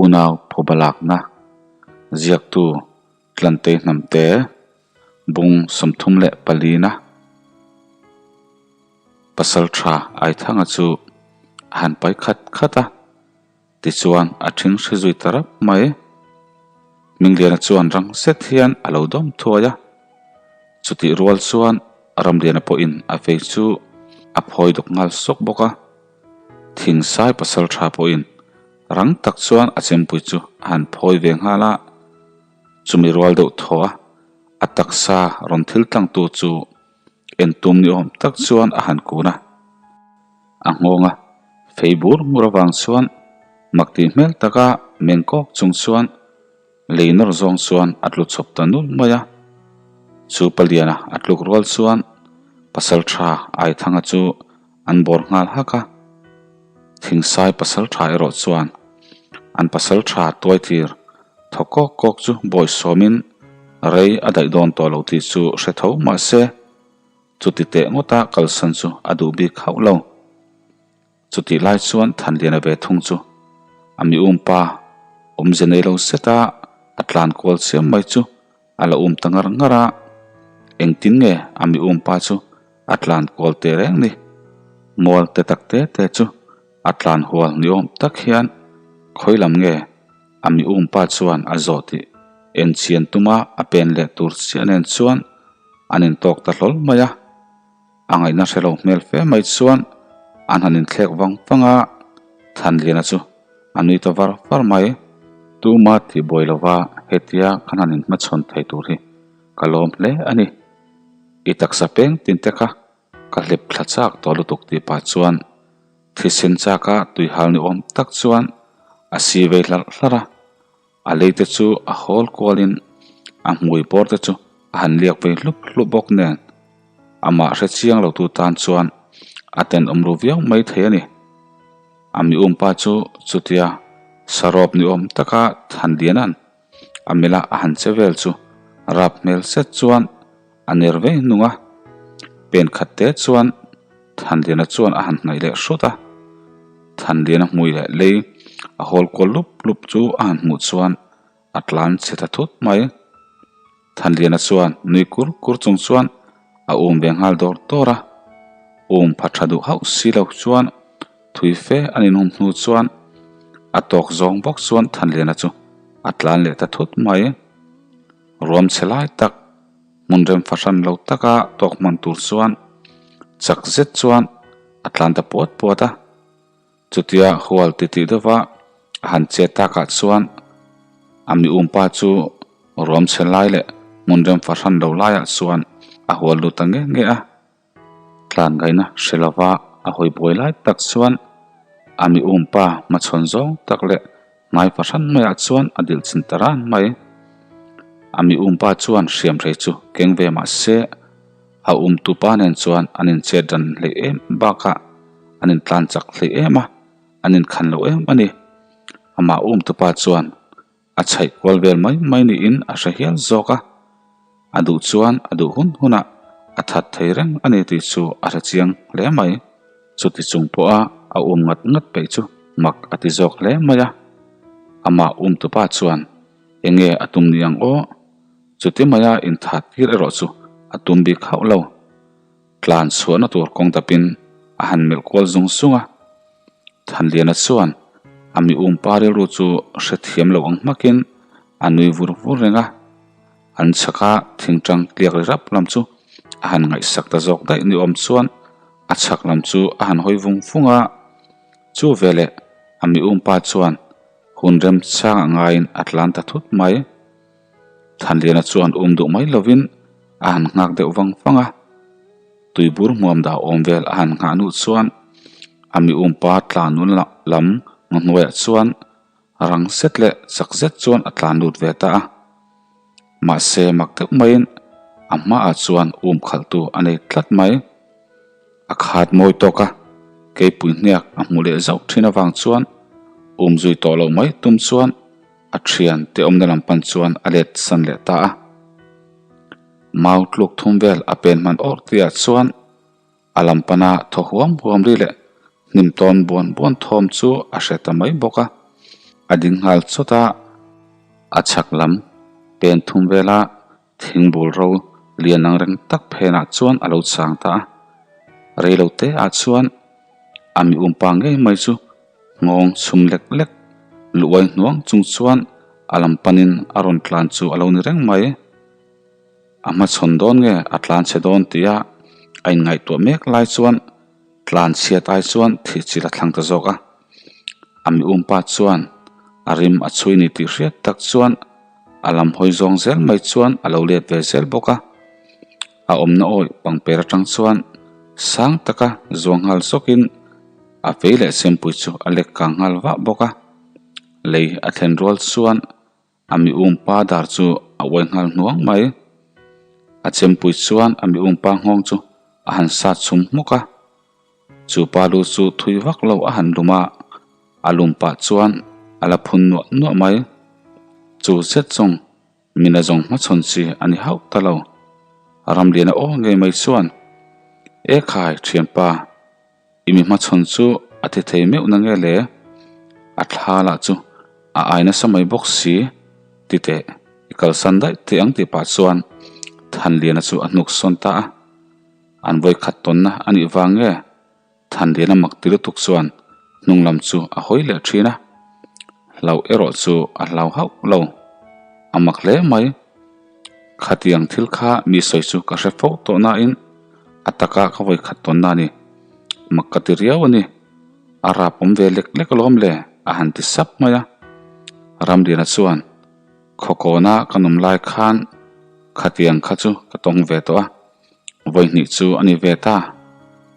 Unau phubalakna ziaktu Tlantei Hnamte bung 34 na pasal tha Aithanga chu a han pai khat khat a, tichuan a thing hri zui ta rap mai. Hmingliana chuan rang zet hian a lo dawm thuai a, chutih rual chuan Ramliana pawhin a fei chu a phawi dawk nghal sawk bawk a. Thingsai pasal tha pawhin rang tak chuan a chempui chu a han phawi ve nghal a, chumi rual deuh thaw a, a taksa rawn thil tlangtu chu en tum ni awm tak chuan a han kun a. A nghawng a, fei bur ngur avang chuan mak tih hmel taka meng kawk chung chuan lei nawr zawng chuan a tlu chawp ta nul mai a. Chu paliana a tluk rual chuan pasal tha Aithanga chu an bawr nghal hak a. Thingsai pasal tha erawh chuan an pasal tha tuaitir thaw kawk kawk chu bawi sawmin rei a daih dawn tawh lo tih chu hre tho mah se, chuti teh ngawta kalsan chu a duh bik hauh lo. Chutih lai chuan Thanliana ve thung chu a mi umpa awmze nei lo zeta a tlan kual chiam mai chu a la um ta ngar ngar a, engtin nge a mi umpa chu a tlan kual teh reng ni? Mual te tak te te chu a tlan hual ni awm tak hian khawi lam nge a mi umpa chuan a zawh tih enchian tuma a pen leh tur chiah nen chuan an intawk ta hlawl mai a. A ngaihna hre lo hmel fe mai chuan an han inthlek vang vang a, Thanliana chu a nui ta var var mai. Tuma tih buai lova hetia kan han inhmachhawn thei tur hi ka lawm hle a ni. I taksa peng tin te kha ka hlep thla chak tawh lutuk tih pah chuan thisen chaka tuihal ni awm tak chuan a si vei hlarh hlarh a. A lei te chu a hawl kualin a hmui bawr te chu a han liak vei hlup hlup bawk nen amah hre chiang lo tu tan chuan a tenawm ru viau mai thei a ni. A mi umpa chu chutia sarawp ni awm taka Thanliana'n a mila a han che vel chu rap hmel set chuan a ner vei hnung a, pen khat te chuan Thanliana chuan a han hnaih leh hrut a, Thanliana hmui leh lei a hawl kual lup lup chu a han hmuh chuan a tlan chhe ta thut mai. Thanliana chuan nui kur kur chung chuan a um ve nghal dawr dawr a, um pha tha duh hauh si lo chuan thui fe an inhum hnu chuan a tawk zawng bawk chuan Thanliana chu a tlan leh ta thut mai. Ruam chhe lai tak hmun rem fahran lo taka tawk hman tur chuan chak zet chuan a tlan ta puat puat a. Chutia hual titih deuha a han chet takah chuan a mi umpa chu ruam chhe lai leh hmun rem fahran lo laiah chuan a hual lut ta nge nge a. Tlan ngaihna hre lova a hawi buai lai tak chuan a mi umpa hmachhawn zawng tak leh hmai fahran maiah chuan a dilh chin ta ran mai. A mi umpa chuan hriam hrei chu keng ve mah se a um tupa nen chuan an inchet ran hleih em bakah an intlan chak hleih em a, an inkhan lo em a ni. Amah um tupa chuan A chhaih kual vel mai mai niin a hre hial zawk a, a duh chuan a duh hun hunah a that thei reng a ni tih chu a hre chiang hle mai. Chuti chung pawha a um ngat ngat peih chu mak a ti zawk hle mai a, amah umtupa chuan enge a tum ni ang aw? Chuti maia inthat tir erawh chu a tum bik hauh lo. Tlan chhuahna tur kawng dapin a han melh kual zung zung a. Thanliana chuan a mi umpa rilru chu hrethiam lo ang hmakin a nui vur vur reng a. An chhaka thingtang tliak ri rap lam chu a han ngaihsak ta zawk daih ni awm chuan a chhak lam chu a han hawi vung vung a. Chu veleh a mi umpa chuan hun remchangah ngaiin a tlan ta thut mai. Thanliana chuan um duh mai lovin a han nghak deuh vang vang a, tuibur hmuam dah awm vel a han nghah hnuh chuan a mi umpa tlan nun lam ngaw hnuaiah chuan rang zet leh chak zet chuan a tlan lut ve ta a. Mahse mak deuh maiin a hmaah chuan um khalhtu a nei tlat mai. A khat mawi tawk a, keipui hniak a hmu leh zauh thin avang chuan um zui tawh loh mai tum chuan A thian te awmna lam pan chuan a let san leh ta a. Mau tluk thum vel a pen hman awrh tihah chuan a lam pana thaw huam huam ri leh hnim tawn buan buan thawm chu a hre ta mai bawk a. A ding nghal chawt a, a chhak lam pen thum vela thing bul ro lian ang reng tak phenah chuan a lo chang ta a. Rei lo te ah chuan a mi umpa ngei mai chu nghawng chhum lek lek luai hnuang chung chuan a lam panin a rawn tlan chu a lo ni reng mai. A hmachhawn dawn nge a tlan chhe dawn tia a inngaihtuah mek lai chuan tlan chhiat ai chuan thih chilh a thlang ta zawk a. A mi umpa chuan a rim a chhui ni tih hriat tak chuan a lam hawi zawng zel mai chuan a lo let ve zel bawk a. A awmna awih pangper atang chuan sang taka zuang nghal zawkin a fei leh chempui chu a lek kang nghal vah bawk a. Lei a thlen rual chuan A mi umpa dar chu a uai nghal hnuang mai. A chempui chuan a mi umpa nghawng chu a han sat chhum hmuk a. Chu pa lu chu thui vak lo a han lum a, a lum pah chuan a la phun nuah nuah mai. Chu zet zawng mina zawng hmachhawn chi a ni hauh ta lo. Ramliana aw ngei mai chuan, Ekhai thianpa, I mi hmachhawn chu a ti thei meuh na nge le? A thla lah chu a ai nasa mai bawk si. Ti teh, i kalsan daih teh ang tih pah chuan Thanliana chu a hnuk sawn ta a. An vawikhat tawnna a nih vang nge? Thanliana mak ti lutuk chuan hnung lam chu a hawi leh thin a. Hlauh erawh chu a hlau hauh lo. A mak hle mai. Khatiang thil kha mi sawi chu ka hre fo tawh nain a taka ka vawi khat tawnna a ni. Mak ka ti riau a ni. A rap awm ve lek lek alawm le a han ti sap mai a. Ramliana chuan, Khawkawna ka nawm lai khan khatiang kha chu ka tawng ve tawh a, vawi hnih chu a ni ve ta.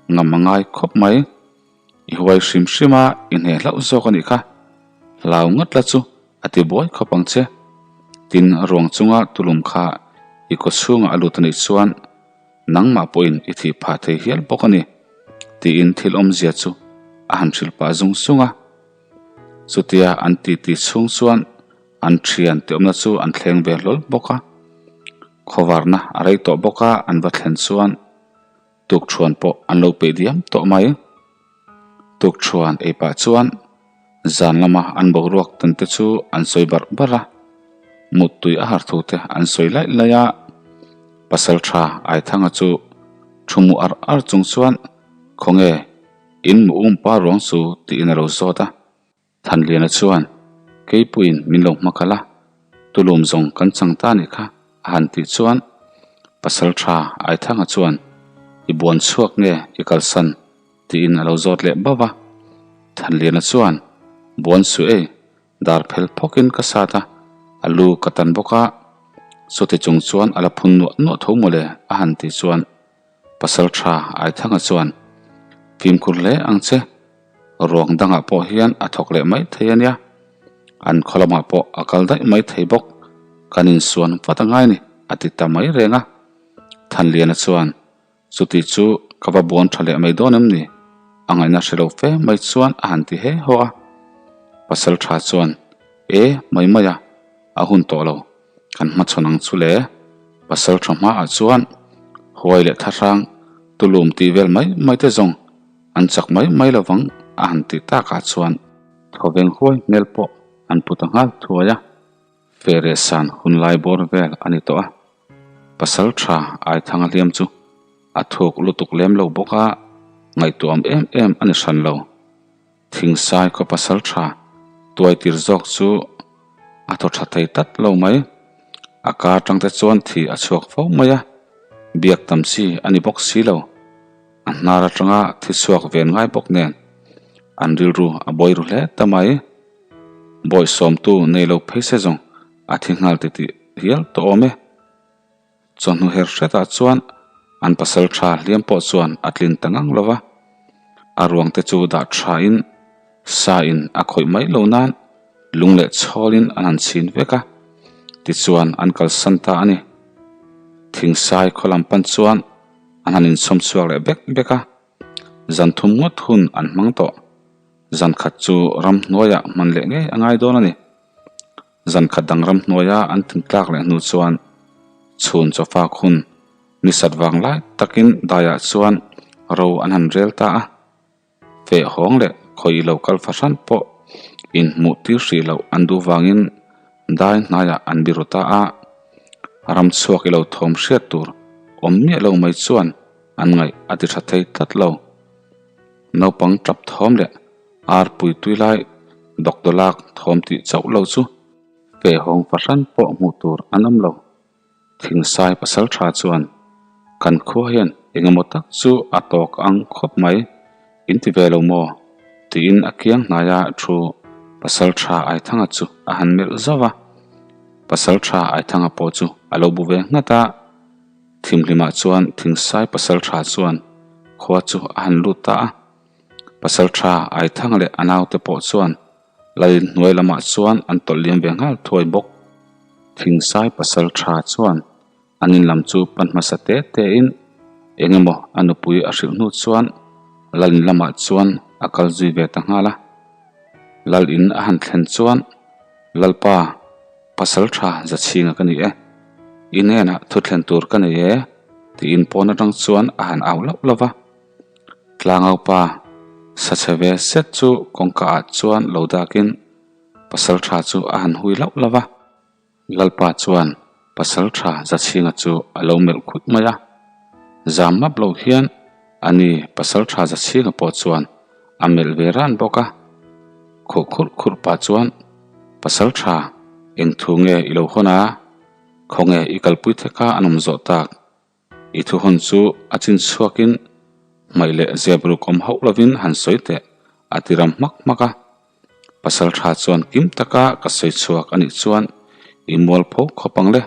Ngam a ngai khawp mai. I huai hrim hrim a, i hne hlauh zawk a nih kha. Hlau ngawt la chu a ti buai khawp ang che. Tin, ruang chunga tulum kha i kaw chhungah a lut a nih chuan nangmah pawhin i thih phah thei hial bawk a ni, tiin thil awmzia chu a han hrilh pah zung zung a. Chutia an titi chhung chuan an thian tih awmna chu an thleng ve hlawl bawk a. Khawvarna a rei tawh bawk a, an va thlen chuan Tukṭhuan pawh an lo peih diam tawh mai. Tukṭhuan ei pah chuan zan lama an boruak tan te chu an sawi barh barh a, muttui a har thu te an sawi laih laih a. Pasalṭha Aithanga chu thu mu ar ar chung chuan, Khawnge, in mu um pa ruang chu tiin a lo zawt a. Thanliana chuan, Keipuiin min lo hmakal a, tulum zawng kan chang ta nih kha, a han tih chuan Pasaltha Aithanga chuan, I buan chhuak nge i kalsan? tiin a lo zawt leh bauh a. Thanliana chuan, Buan suh ei, dar phel phawkin ka sat a, a lu ka tan bawk a, chuti chung chuan a la phun nuah nuah tho mawle, a han tih chuan Pasaltha Aithanga chuan, Fimkhur hle ang che, Ruang dangah pawh hian a thawk leh mai thei a nia. An khaw lamah pawh a kal daih mai thei bawk. Kan insuan vat a ngai ni, a ti ta mai reng a. Thanliana chuan, Chuti chu ka va buan tha leh mai dawn em ni? A ngaihna hre lo fe mai chuan a han ti he haw a. Pasal tha chuan, E, mai mai a, a hun tawh lo. Kan hmachhawn ang chu le. Pasal tha hmaah chuan huai leh thlahrang tulum tih vel mai mai te zawng An chak mai mai lovang a han tih takah chuan thawveng huai hmel pawh an pu ta nghal thuai a, Fere san hun lai bawr vel a ni tawh a, pasal tha Aithanga hliam chu a thuk lutuk lem lo bawk a, ngaihtuah awm em em a ni hran lo. Thingsai khaw pasal tha tuai tir zawk chu a thaw tha thei tlat lo mai. A ka atang te chuan thi a chhuak fo mai a, biak tam chi a ni bawk si lo. A hnar atanga thi chhuak ven ngai bawk nen an rilru a buai ru hle ta mai. Bawihsawmtu nei lo phei se zawng a thi nghal ti tih hial tawh awm e. Chawhnu her hretah chuan an pasal tha hliam pawh chuan a tlin ta ngang lo va, a ruang te chu dah tha in sa in a khawih mai lo nan lung leh chhawl in an han chhin vek a, tichuan an kalsan ta a ni. Thingsai khaw lam pan chuan an han inchhawm chhuak leh bek bek a, zan thum ngawt hun an hmang tawh. Zan khat chu ramhnuaiah hman leh ngei a ngai dawn a ni. Zan khat dang ramhnuaia an tintlak leh hnu chuan chhun chawfak hun ni sat vang lai takin daiah chuan ro an han rel ta a. Feh hawng leh khawi lo kal fahran pawh. Inhmuh tir hrih loh an duh vangin dai hnaiah an biru ta a. Ram chhuak i lo thawm hriat tur awm miah lo mai chuan an ngaih a ti tha thei tlat lo. Naupang tap thawm leh arpui tui lai dawkdawlak thawm tih chauh lo chu fehawng fahran pawh hmuh tur an awm lo. Thingsai pasal tha chuan, Kan khua hian eng emaw tak chu a tawk ang khawp mai, in ti ve lo maw? tiin a kiang hnaia thu pasal tha Aithanga chu a han melh zauh a. Pasal tha Aithanga pawh chu a lo bu ve nghat a. Thimhlimah chuan Thingsai pasal tha chuan khua chu a han lut ta a. Pasal tha Aithanga leh a naute pawh chuan Lalin hnuai lamah chuan an tawlh liam ve nghal thuai bawk. Thingsai pasal tha chuan an in lam chu pan hmasa te te in eng emaw a nupui a hrilh hnu chuan Lalin lamah chuan a kal zui ve ta nghal a. Lalin a han thlen chuan Lalpa pasal tha Zachhinga ka ni e, i hnenah thu thlen tur ka nei e tiin pawn atang chuan a han au lauh lauh va. Tlangaupa sachhe ve set chu kawngka ah chuan lo dakin pasal tha chu a han hui lauh lauh a. Lalpa chuan pasal tha Zachhinga chu a lo melh khut mai a. Zam map lo hian ani pasal tha Zachhinga pawh chuan a melh ve ran bawk a. Khuh khurh khurh pah chuan pasal tha eng thu nge i lo hawn a, khawnge i kalpui theka an awm zawh tak? I thuhawn chu a chin chhuakin hmaih leh zep ruk awm hauh lovin han sawi teh a ti ram hmak hmak a. Pasal tha chuan kim taka ka sawi chhuak a nih chuan i mual pho khawp ang le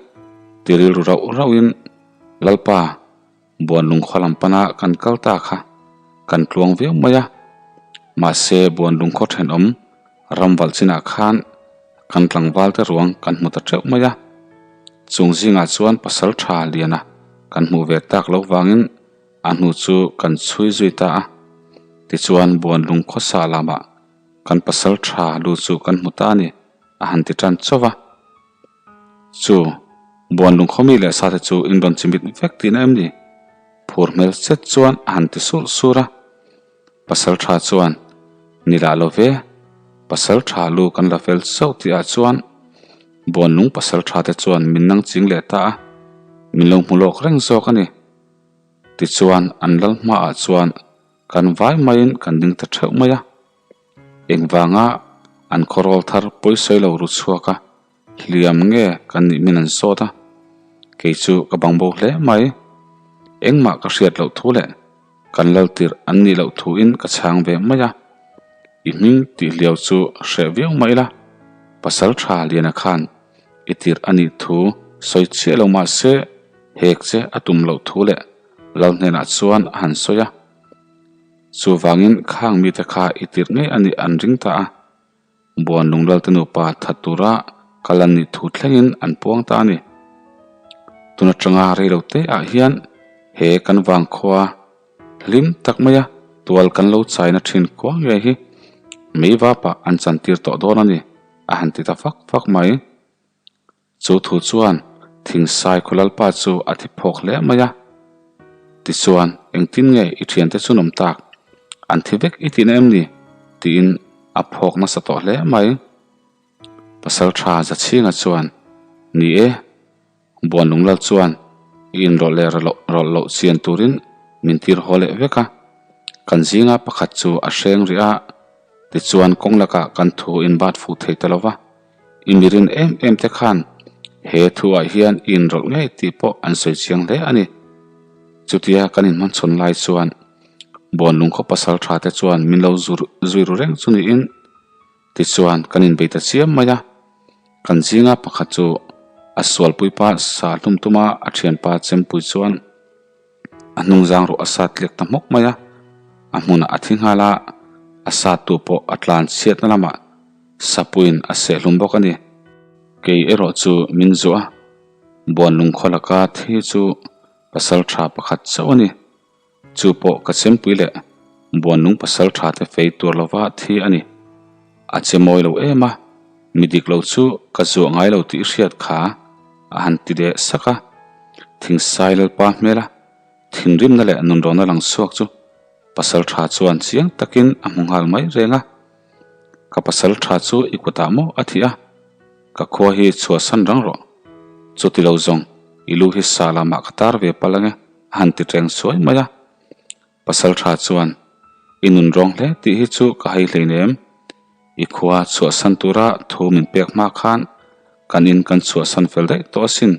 ti rilru rauh rauhin Lalpa Buanlung khaw lam pana kan kal ta kha kan tluang viau mai a. Mahse Buanlung khaw thenawm ram valh chinah khan Kan tlangval te ruang kan hmu ta teuh mai a, chung zingah chuan pasal tha liana kan hmuh ve tak lo vangin a hnu chu kan chhui zui ta a. Tichuan Buanlung khawsa lamah kan pasal tha lu chu kan hmu ta a ni, a han ti tan chauh a. Chu Buanlung khawmi leh sate chu in rawn chimit vek tihna em ni? Phur hmel zet chuan a han ti sur sur a. Pasal tha chuan, Ni lah lo ve, pasal tha lu kan la fel chauh tih ah chuan Buanlung pasal tha te chuan min nang ching leh ta a, min lo hmu lawk reng zawk a ni. Tichuan an lal hma ah chuan kan vai maiin kan ding ta theuh mai a. Engvanga an khawrawl thar pawisawi lo ru chhuak a, Hliam nge kan nih min an sawt a, kei chu ka bang bo hle mai. Engmah ka hriat loh thu leh kan lal tirh an nih loh thuin ka chhang ve mai a. I hming tih hliau chu hreh viau mai la, pasal tha Liana khan i tirh a nih thu sawi chiah lo mah se hek che a tum loh thu leh lal hnenah chuan a han sawi a. Chuvangin khang mite kha i tirh ngei a nih an ring ta a. Buan Lunglalte nupa that tura kal an nih thu thlengin an puang ta a ni. Tun atanga reilo te ah hian he kan vangkhua hlim tak maia tual kan lo chaina thin khua ngei hi meivapah an chantir tawh dawn a ni a han ti ta fak fak mai. Chu thu chuan Thingsai khaw lalpa chu a thi phawk hle mai a. Tichuan, engtin nge i thiante chu nawm tak? An thi vek i tihna em ni? tiin a phawk nasa tawh hle mai. Pasal tha Zachhinga chuan, Ni e, Buanlung lal chuan i inrawlh leh rawlh loh chian turin min tir haw leh vek a. Kan zinga pakhat chu a hreng rih a, tichuan kawng lakah kan thu inbat fuh thei ta lo va. I mirin em em te khan he thu ah hian i inrawlh ngei tih pawh an sawi chiang hle a ni. Chutia kan inhmanchhawn lai chuan Buanlung khaw pasal tha te chuan min lo zui ru reng chu niin tichuan kan inbei ta chiam mai a. Kan zinga pakhat chu a sualpuipa sa hlum tuma a thianpa chempui chuan A hnungzang ruh a sat tliak ta hmawk mai a, a hmunah a thi nghal a, a sattu pawh a tlan chhiatna lamah sapuiin a sehhlum bawk a ni. Kei erawh chu min zuah a, Buanlung khaw laka thi chu pasal tha pakhat chauh a ni. Chu pawh ka chempui leh Buanlung pasal tha te fei tur lova thi a ni. A che mawi lo em a, mi dik lo chu ka zuah ngai lo tih hriat kha a han ti leh sak a. Thingsai Lalpa hmela thinrimna leh nunrawnna lang chhuak chu pasal tha chuan chiang takin a hmu nghal mai reng a. Ka pasal tha chu i kutah maw a thih a, ka khua hi chhuahsan rang rawh. Chuti lo zawng, i lu hi sa lamah ka tar ve palh ange, a han ti reng suai mai a. Pasal tha chuan, I nun rawng hle tih hi chu ka hai hleinem. I khua chhuahsan tura thu min pek hma khan kan in kan chhuahsan fel daih tawh asin.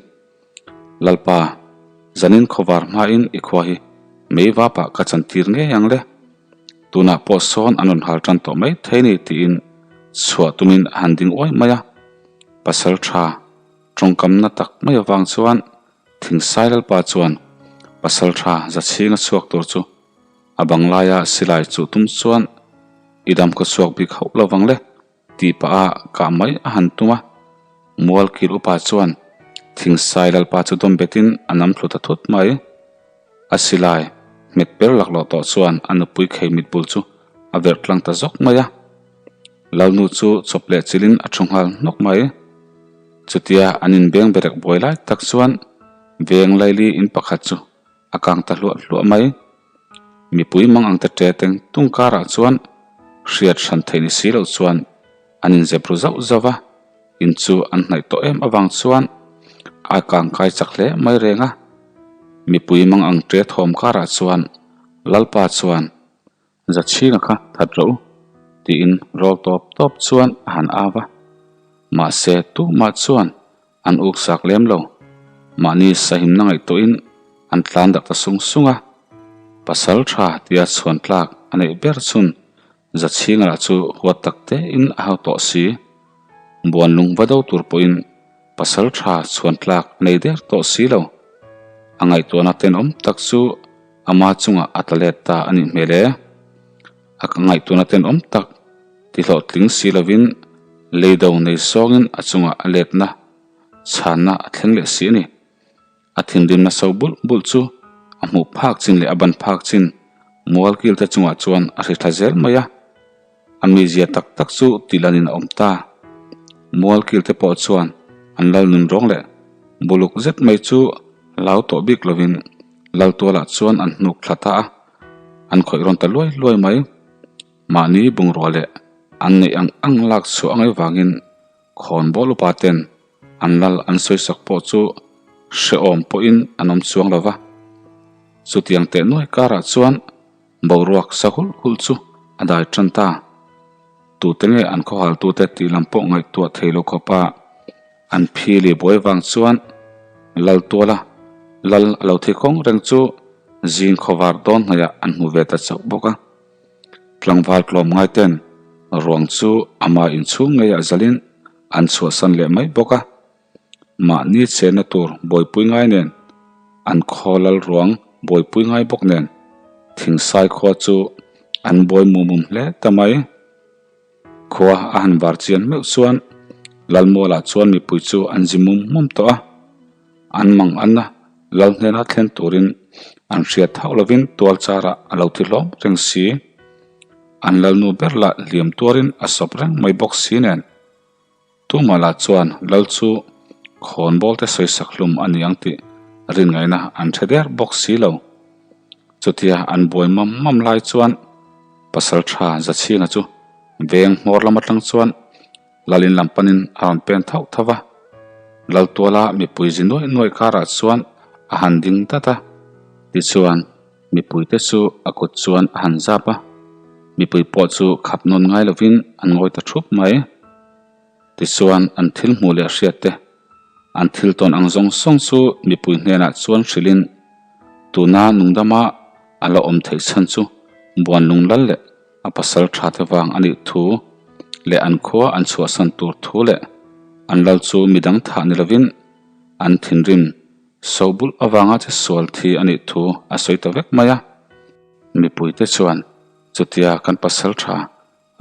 Lalpa, zanin khawvar hmain i khua hi mei vapah ka chantir ngei ang le. Tunah pawh sawn an rawn hal tan tawh mai thei ni tiin chhuah tumin a han ding uai mai a. Pasal tha tawngkamna tak mai avang chuan Thingsai Lalpa chuan pasal tha Zachhinga chhuak tur chu a bang laia silai chuh tum chuan i dam khaw chhuak bik hauh lo vang le tih pah a kah mai a han tum a. Mualkil upa chuan Thingsai Lalpa chu dawm betin a nam thlu ta thut mai. A silai hmet per laklawh tawh chuan a nupui khei mit bul chu a verh tlang ta zawk mai a. Lalnu chu chawp leh chilhin a thu nghal hnawk mai. Chutia an inbeng berek buai lai tak chuan veng laili in pakhat chu a kang ta hluah hluah mai. Mipui mang ang ta ṭe teng tung karah chuan hriat hran theih ni si loh chuan an inzep ru zauh zauh a, in chu an hnaih tawh em avang chuan a kang kai chak hle mai reng a. Mipui mang ang ṭe thawm karah chuan Lalpa chuan Zachhinga kha that rawh u, tiin rawl tawp tawp chuan a han au a. Mahse tumah chuan an uksak lem lo. Mahni sahimna ngaihtuahin an tlan darh ta sung sung a. Pasal tha tia chhuan tlak a neih ber chhun Zachhinga lah chu huat tak tein a hau tawh si. Buan lung va do tur pawhin pasal tha chhuan tlak a nei der tawh si lo. A ngaihtuahna tenawm tak chu Ama chungah a tla let ta a nih hmel e. A ka ngaihtuahna tenawm tak ti hlawhtling si lovin leido nei sawngin a chungah a letna chhanna a thleng leh si a ni. A thinrimna so bulh bulh chu a hmuh phak chin leh a ban phak chin mualkil te chungah chuan a hri thla zel mai a. A mizia tak tak chu tihlan in a awm ta. Mualkil te pawh chuan an lal nun rawng leh buluk zet mai chu hlau tawh bik lovin Laltualah chuan an hnuk thla ta a, an khawih rawn ta luai luai mai. Mahni bungrua leh an neih ang ang lak chhuah angai vangin khawnbawl upa ten an lal an sawisak pawh chu hrehawm pawhin an awm chuang lo va. Chutiang teh nuai karah chuan Boruak sa hulh hulh chu a dai tan ta. Tute nge an khawhaltute tih lam pawh ngaihtuah thei lo khawpa an phili buai vang chuan Lal tuala Lal a lo thi khawng reng chu zing khawvar dawn hnaihah an hmu ve ta chauh bawk a. Tlangval tlawm ngai ten ruang chu ama inchhung ngeiah zalin an chhuahsan leh mai bawk a. Mahni chenna tur buaipui ngai nen, an khaw lal ruang buaipui ngai bawk nen, Thingsai khua chu an buai mumum hle ta mai. Khua a han var chian meuh chuan Lalmualah chuan mipui chu an zi mum mum tawh a, an mang an a, Lal hnena thlen turin an hriat hauh lovin tual charah a lo thi hlawm reng si. An Lalnu ber lah hliam tuarin a sawp reng mai bawk si nen. Tumah chuan Lal chu khawnbawl te sawisak hlum a ni ang tih rin ngaihna an hre der bawk si lo. Chutia an buai mam mam lai chuan pasal tha Zachhinga chu veng hmawr lam atang chuan Lal in lam panin a rawn pen thauh thauh va. Lal tuala mipui zi nuaih nuaih karah chuan a han ding dat a. Tichuan mipuite chu a kut chuan a han zap a, mipui pawh chu khap nawn ngai lovin an ngawi ta thup mai. Tichuan, an thil hmuh leh hriat te, an thil tawn ang zawng zawng chu mipui hnenah chuan hrilhin, tuna nungdama a la awm theih chhan chu Buanlung lal leh a pasal tha te vang a nih thu leh an khua an chhuahsan tur thu leh an lal chu midang thah ni lovin an thinrim so bulh avanga che sual thi a nih thu a sawi ta vek mai a. Mipuite chuan chutia kan pasal tha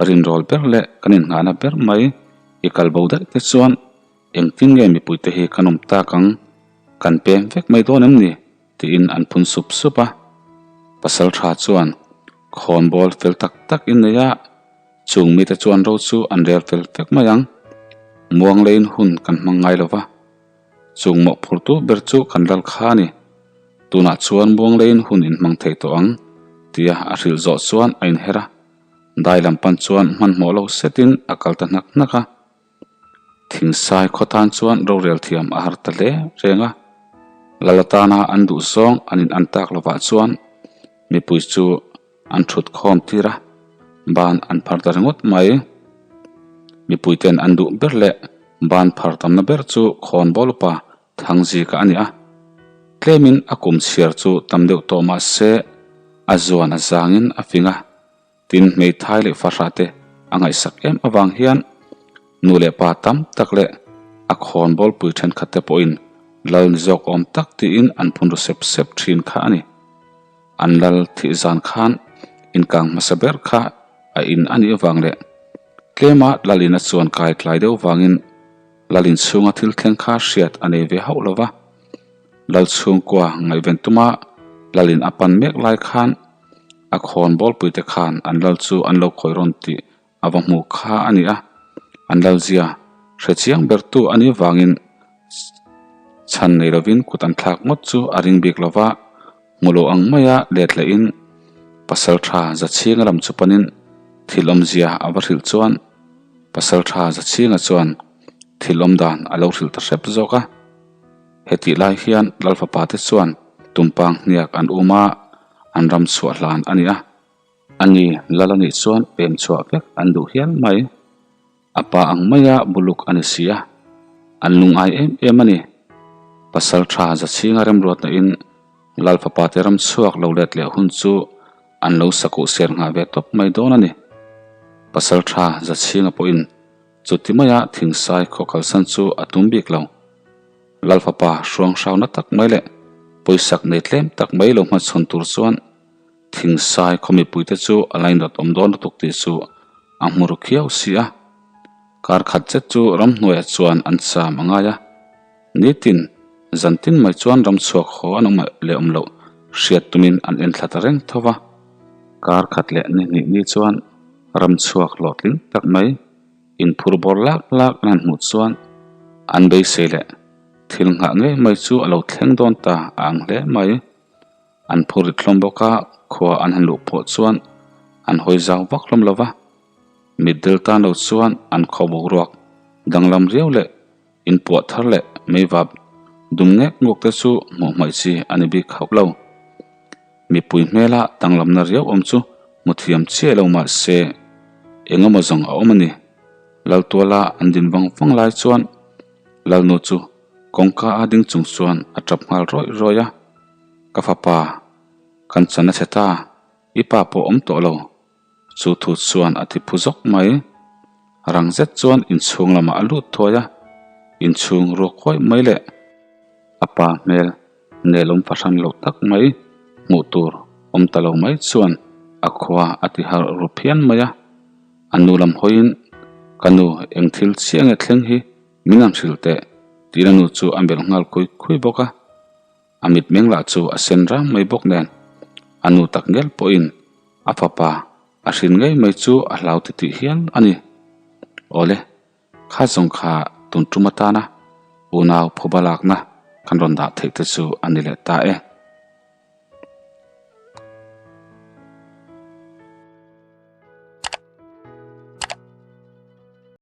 Rinrawl ber leh kan innghahna ber mai i kal bo daih te chuan engtin nge mipuite hi kan awm tak ang, kan peng vek mai dawn em ni? tiin an phun sup sup a. Pasal tha chuan khawnbawl fel tak tak in nei a, chung mite chuan ro chu an rel fel vek mai ang. Muang leiin hun kan hmang ngai lo va, chung mawhphurtu ber chu kan lal kha a ni. Tunah chuan muang leiin hun in hmang thei tawh ang, tia a hrilh zawh chuan a inher a. Dai lam pan chuan hmanhmawh lo setin a kal ta hnak hnak a. Thingsai khaw tan chuan rorel thiam a har ta hle reng a. Lal atana an duh zawng an in an tak lovah chuan mipui chu an thut khawm tir a, ban an phar ta ringawt mai. Mipui ten an duh ber leh ban phar tamna ber chu khawnbawl upa Thangzika a ni a. Tlemin a kum chhiar chu tam deuh tawh mah se a zuan a zangin a fing a. Tin, hmeithai leh fahrah te a ngaihsak em avang hian nu leh pa tam tak leh a khawn bawlpui thenkhat te pawhin lal ni zawk awm tak tiin an phun ru sep sep thin kha a ni. An lal thih zan khan inkang hmasa ber kha a in a nih avang leh tlema lal in a chuan kai tlai deuh vangin lal inchhunga thil thleng kha hriat a nei ve hauh lo va. Lal chhungkua ngaihven tuma lal in a pan mek lai khan A khawn bawlpuite khan an lal chu an lo khawi rawn tih a va hmu kha a ni a, an lal zia hre chiang bertu a nih vangin chhan nei lovin kut an thlak ngawt chu a ring bik lo va, hmu lo ang maia let lehin pasal tha Zachhinga lam chu panin thil awmzia a va hrilh chuan pasal tha Zachhinga chuan thil awmdan a lo hrilh ta hrep zawk a. Hetih lai hian Lalfapa te chuan tumpang hniak an um a, an ram chhuah hlan a ni a. Ani Lal anih chuan pem chhuah vek an duh hial mai. A pa ang maia buluk a ni si a, an lungai em em a ni. Pasal tha Zachhinga remruatna in Lalfapa te ram chhuak lo let leh hun chu an lo sakuh ser nghah ve tawp mai dawn a ni. Pasal tha Zachhinga pawhin Chuti maia thingsai khaw kalsan chu a tum bik lo. Lalfapa hruang hrauna tak mai leh pawisak nei tlem tak mai lo hmachhawn tur chuan thingsai khaw mipuite chu a lainat awm dawn lutuk tih chu a hmu ru khiau si a. Kar khat zet chu ramhnuaiah chuan an cham a ngai a. Nitin, zantin mai chuan ramchhuak haw an awm leh awm loh hriat tumin an enthla ta reng tho va. Kar khat leh ni hnih ni chuan ramchhuak hlawhtling tak mai inphur bawr lak lak an han hmuh chuan an beisei leh thil nghah ngei mai chu a lo thleng dawn ta a ang hle mai. An phur rit hlawm bawk a, khua an han luh pawh chuan an hawi zau vak hlawm lo va. Mitdel tan lo chuan an khaw boruak danglam riau leh Inpuah thar leh meivap dum ngek nguk te chu hmuh hmaih chi a ni bik hauh lo. Mipui hmela danglamna riau awm chu hmu thiam chiah lo mah se eng emaw zawng a awm a ni. Laltuala an din vang vang lai chuan Lalnu chu kawngka a ding chung chuan a tap nghal rawih rawih a, Ka fapa, kan chan a chhe ta, i pa pawh awm tawh lo. Chu thu chuan a ti phu zawk mai. Rang zet chuan inchhung lamah a lut thuai a, inchhung ruak huai mai leh a pa hmel nelawm fahran loh tak mai hmuh tur awm ta lo mai chuan a khua a ti harh ru phian mai a. A nu lam hawiin, Ka nu, eng thil chiah nge thleng hi min han hrilh teh, tiin a nu chu a melh nghal khui khui bawk a. A mitmeng lah chu a sen ram mai bawk nen, a nu tak ngial pawhin a fapa a hrin ngei mai chu a hlau ti tih hial a ni. Awle, kha zawng kha tun tum atana unau phuba lakna kan rawn dah theih te chu a ni leh ta e.